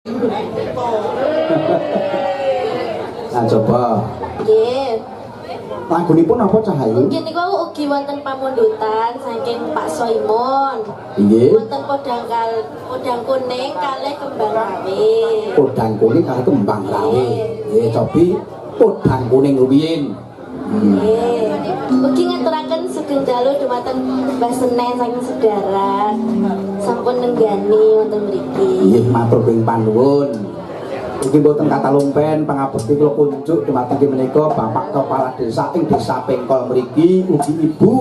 Nah, coba. Nggih. Lagunipun apa, Cahayu? Nggih, niku ugi wonten pamundutan saking Pak Soimon. Nggih. Wonten podang kuning kalih kembang rawe. Podang kuning kalih kembang rawe. Nggih, cobi podang kuning rumiyin. Nggih. Ugi ngaturaken sugeng dalu dumateng Mbah Senen saking Sedarat. Sampun nenggani wonten mriki. Nggih, matur ping panuwun. Iki mboten katalumpen pangabekti kula kunjuk dumateng inggih menika Bapak Kepala Desa ing Desa Pengkol mriki, ugi Ibu,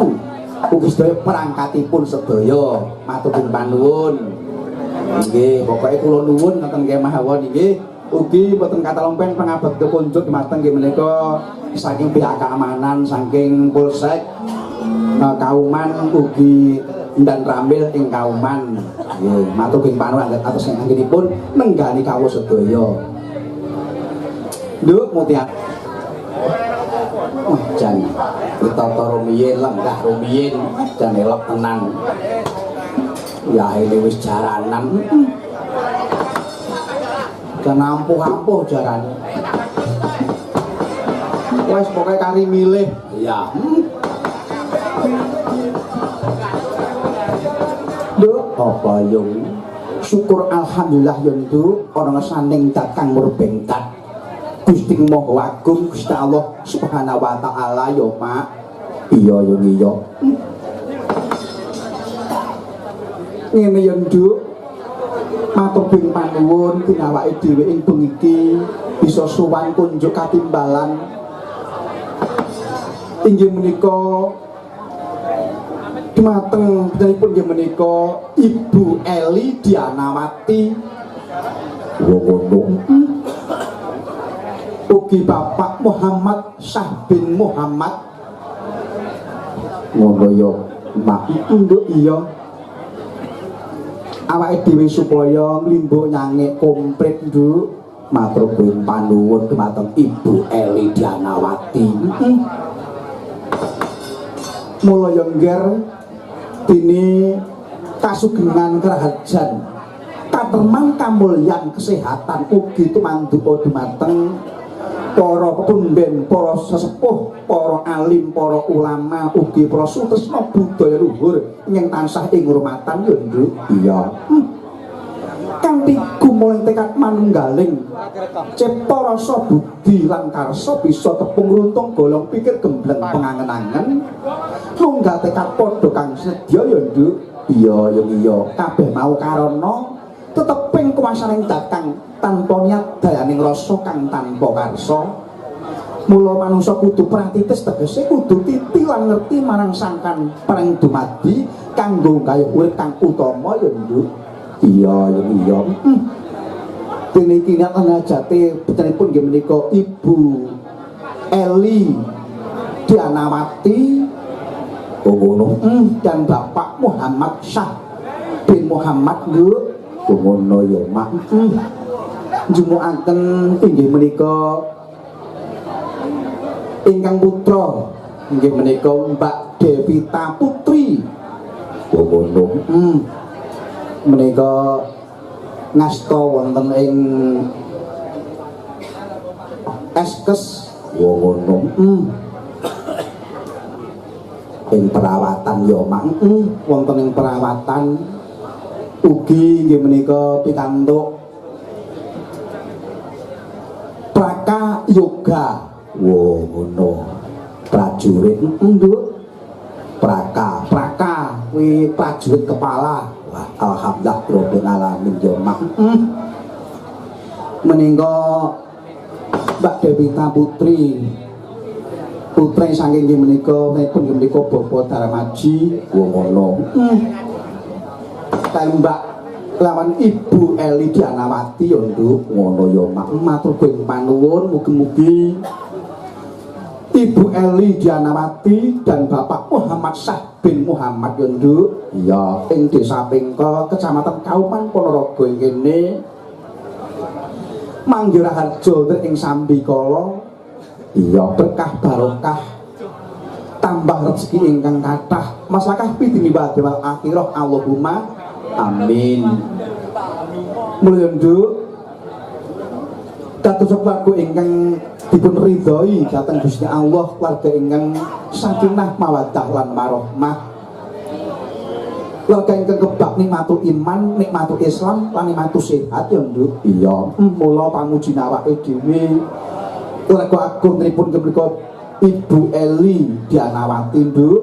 ugi sedaya perangkatipun sedaya, matur ping panuwun. Nggih, pokoke kula nuwun ngoten kemawon nggih. Ugi mboten katalumpen pangabekti kunjuk dumateng inggih menika saking pihak keamanan, saking Polsek Kauman ugi dan Ramil ing Kauman. Nggih, matur ping panuwun atas anggenipun nenggani kawula sedaya. Nduk Mutia. Wah, jan ditata rumiyin, lenggah rumiyin, jan elok tenan. Ya ini wis jaranan. Jan ampuh-ampuh jarane. Wes pokoke kari milih. Iya. Nduk, apa yung? Syukur alhamdulillah yo Nduk, ana ngesaning dat kang murbeng dat. Gusti Maha Agung Gusti Allah Subhanahu wa taala yo Pak. Iya yo iya. Ngene yo Nduk. Matur ping panuwun tinawake dhewe ing bengi iki bisa sowan kunjuk katimbalan. Inggih menika dumateng panjenenganipun inggih menika Ibu Eli Dianawati. Wong ngono. Ugi Bapak Muhammad Syah bin Muhammad. Ngono yo Mak. Nduk iya. Awake dhewe supaya nglimbo nyangek komplit Nduk. Matur ping panuwun dumateng Ibu Eli Dianawati. Mula yo ngger dene kasugengan kerahajan katerman kamulyan kesehatan ugi tumanduka dumateng para pepunden, para sesepuh, para alim, para ulama, ugi para sutresna budaya luhur ingkang tansah ing ngurmatan yo Nduk. Iya. Kanthi gumuleng tekad manunggaling cipta rasa budi lan karsa bisa tepung runtung golong pikir gembleng pengangen-angen nunggal tekad padha kang sedya ya Nduk. Iya ya iya, kabeh mau karana teteping kuwasaning datang tanpa niat dayaning rasa kang tanpa karsa. Mula manungsa kudu pratitis, tegese kudu titi lan ngerti marang sangkan paring dumadi kanggo gayuh urip kang utama ya Nduk. Iya ya iya. Dene iki niat lan hajate putripun nggih menika Ibu Eli Dianawati ngono dan Bapak Muhammad Syah bin Muhammad Nduk. Ngono ya Mak. Jumukaken inggih menika ingkang putra inggih menika Mbak Devita Putri. Ngono. Menika ngasta wonten ing Eskes. Ngono. Ing perawatan ya Mak. Wonten ing perawatan ugi inggih menika pikantuk Praka Yoga. Wo ngono. Prajurit Nduk. Praka, praka kuwi prajurit kepala. Wah, alhamdulillah rabbil alamin ya Mak. Menika Mbak Devita Putri, putri saking inggih menika pun inggih menika Bapak Darmaji. Wo ngono. Tembak lawan Ibu Eli Dianawati ya Nduk. Ngono ya Mak. Matur ping panuwun mugi-mugi Ibu Eli Dianawati dan Bapak Muhammad Syah bin Muhammad ya Nduk. Iya, ing Desa Pengkol, Kecamatan Kauman, Ponorogo ing kene manggih raharja ing sambikala. Iya, berkah barokah tambah rezeki ingkang kathah maslakah fid dunya wal akhirah Allahumma amin. Mulya Nduk. Dados keluarga ingkang dipun ridhoi dhateng Gusti Allah, keluarga ingkang sakinah mawaddah lan warahmah. Keluarga ingkang kebak nikmatul iman, nikmatul Islam lan nikmatul sehat ya, Nduk. Iya, mula pamuji awake dhewe. Keluarga agung pripun menika Ibu Eli Dianawati, Nduk.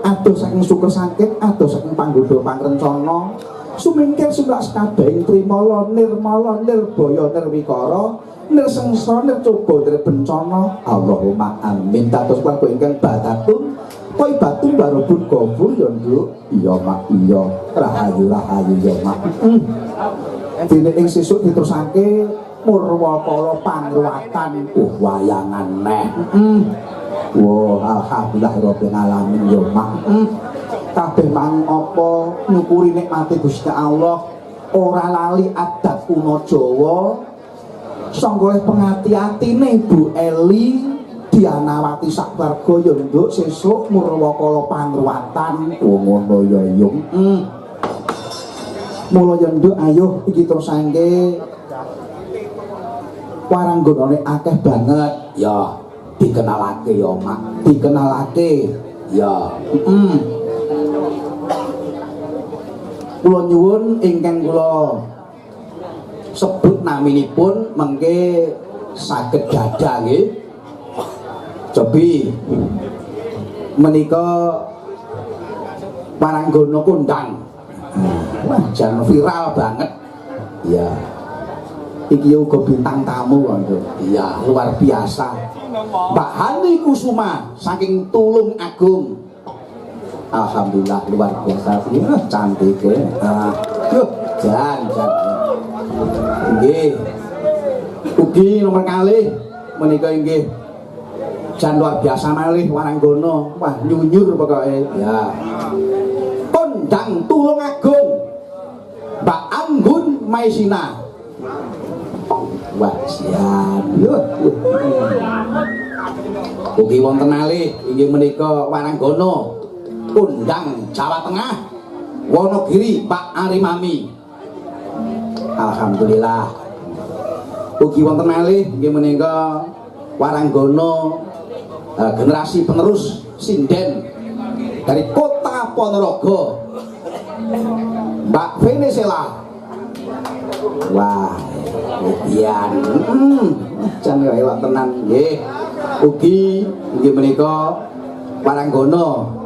Adoh saking syukur sakit, adoh saking panggoda pangrencana. Sumingkir sumlak sekabehing trimala nirmala nirbaya nirwikara nirsengsara nircoba nirbencana. Allahumma amin. Dados keluarga ingkang badatun thayyibatun warabun ghafur ya, Nduk. Iya, Mak, iya. Rahayu rahayu ya, Mak. Dene ing sesuk diterusake murwakala pangruwatan. Wayangan neh. Wah, alhamdulillah rabbil alamin ya, Mak. Kabeh mang apa nyukuri nikmate Gusti Allah, ora lali adat kuno Jawa. Sangga oleh pengati-atine Ibu Eli Dianawati sak keluarga ya, Nduk, sesuk murwakala pangruwatan. Oh, ngono ya, Yung. Mula ya, Nduk, ayo iki terusake waranggonane akeh banget. Ya, dikenalake ya, Mak. Dikenalake. Ya. Kula nyuwun ingkang kula sebut naminipun mengke saged dada nggih. Cobi menika waranggana kondang. Wah, jan viral banget. Iya. Iki uga bintang tamu kok, Nduk. Iya, luar biasa. Mbak Hani Kusuma saking Tulung Agung. Alhamdulillah luar biasa. Wah, cantik ya. Ah, duh, jan jan. Nggih. Ugi nomor kalih menika inggih jan luar biasa malih waranggana. Wah, nyunyur pokoke. Ya. Kondang Tulung Agung. Mbak Anggun Maisina. Wah, siap. Yuh. Ugi wonten malih inggih menika waranggana kondang Jawa Tengah, Wonogiri, Pak Arimami. Alhamdulillah. Ugi wonten malih inggih menika waranggana generasi penerus sinden dari kota Ponorogo, Mbak Venezuela. Wah, Ian. Jan elok tenan nggih. Ugi inggih menika waranggana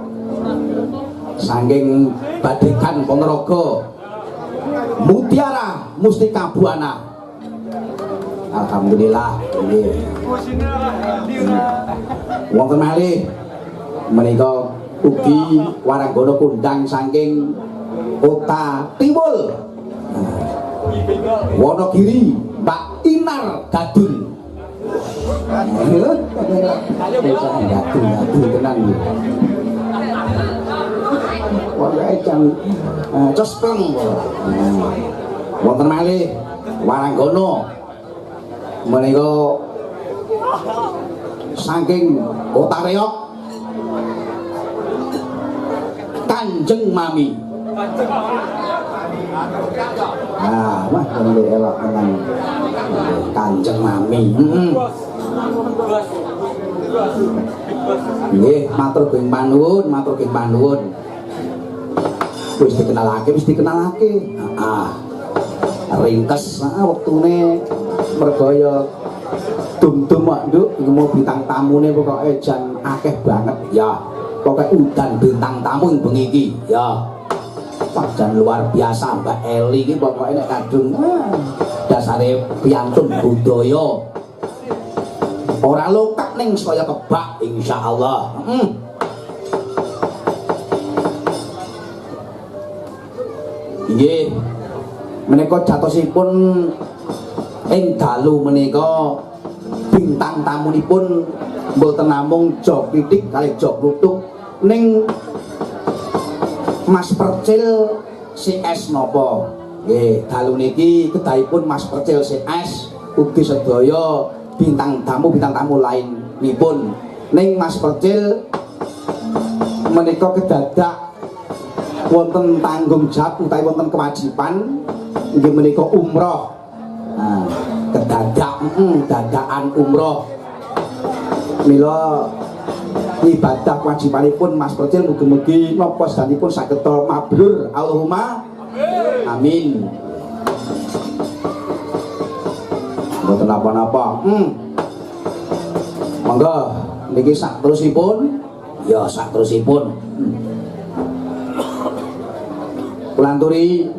saking Badegan Ponorogo, Mutiara Mustika Buana. Alhamdulillah nggih. Wonten malih menika ugi waranggana kondang saking kota Tiwul, Wonogiri, Mbak Inar Gadul. Gadul gadul tenan iki. Pokoke jan cespleng. Wonten malih waranggana menika saking kota Reok, Kanjeng Mami. Nah, wah nembe elok tenan. Kanjeng Mami. Heeh. Nggih, matur geng panuwun, matur geng panuwun. Wis dikenalake, wis dikenalake. Heeh. Ringkes, heeh, wektune mergo ya dum-dum kok, Nduk, iki mau bintang tamune pokoke jan akeh banget ya. Pokoke udan bintang tamu ing bengi iki ya. Wah, jan luar biasa Mbak Eli iki pokoke nek kadung dasare piantun budaya. Ora lokak ning saya kebak insyaallah. Heeh. Nggih. Menika jatosipun ing dalu menika bintang tamunipun mboten namung Jok Klithik kalih Jok Kluthuk ning Mas Percil CS napa. Nggih, dalu niki kedahipun Mas Percil CS ugi sedaya bintang tamu lainipun. Ning Mas Percil menika kedadak wonten tanggung jawab utawi wonten kewajiban inggih menika umroh. Nah, kedadak Dadakan umroh. Mila ibadah kewajibanipun Mas Percil mugi-mugi napa sedanipun saged mabrur. Allahumma amin. Mboten napa-napa. Monggo niki sak terusipun. Ya sak terusipun. Kula anturi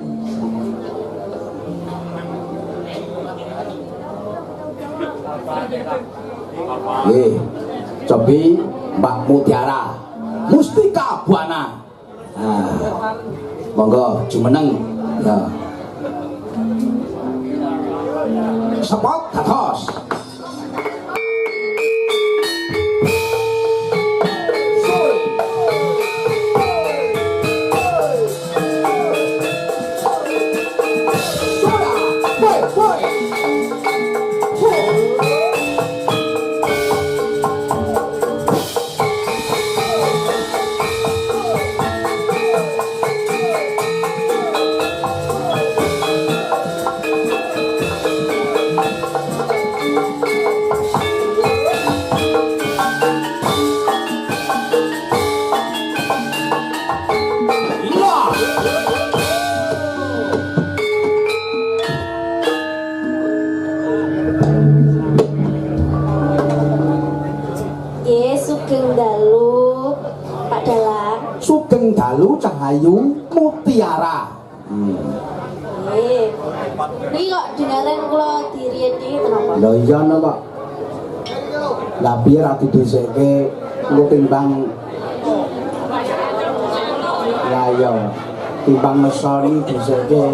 nggih. Cobi Mbak Mutiara Mustika Buana. Nah, monggo jumeneng. Ya. Sepot dados. Dalu Cahayu Mutiara. Nggih. Niki kok dengaren kula diriyen iki kenapa? Lha iya no kok. Lah piye ra didhisike engko timbang. Lah iya, timbang nesoni dhisike.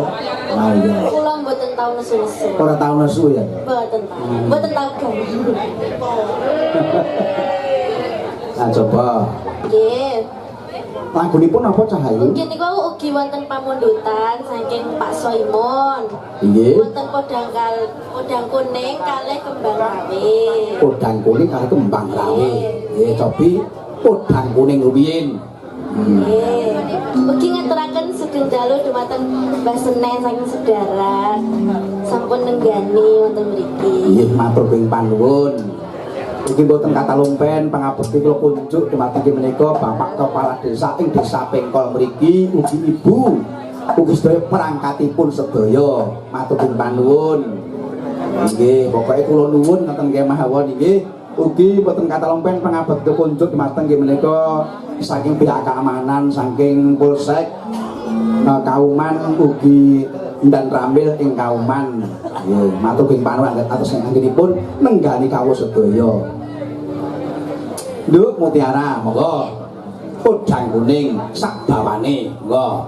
Lah iya. Kula mboten tau nesu-nesu. Ora tau nesu ya? Mboten tau. Mboten tau gawe. Nah coba. Nggih. Lagunipun apa Cahayu? Nggih niku ugi wonten pamundutan saking Pak Soimon. Nggih. Wonten podang kuning kalih kembang rawe. Podang kuning kalih kembang rawe. Nggih, cobi podang kuning rumiyin. Nggih. Ugi ngaturaken sugeng dalu dumateng Mbah Senen saking Sedarat. Sampun nenggani wonten mriki. Nggih, matur ping panuwun. Iki mboten katalumpen pangabekti kula kunjuk dumateng menika Bapak Kepala Desa ing Desa Pengkol mriki ugi ibu ugi sedaya perangkatipun sedaya matur panuwun. Nggih, pokoke kula nuwun ngoten kemawon nggih. Ugi mboten katalumpen pangabekti kunjuk dumateng menika saking pihak keamanan saking Polsek Kauman ugi dan Ramil ing Kauman. Nggih, matur panuwun atas anggenipun nenggani kawula sedaya. Nduk Mutiara, monggo. Podang kuning sak bawane, monggo.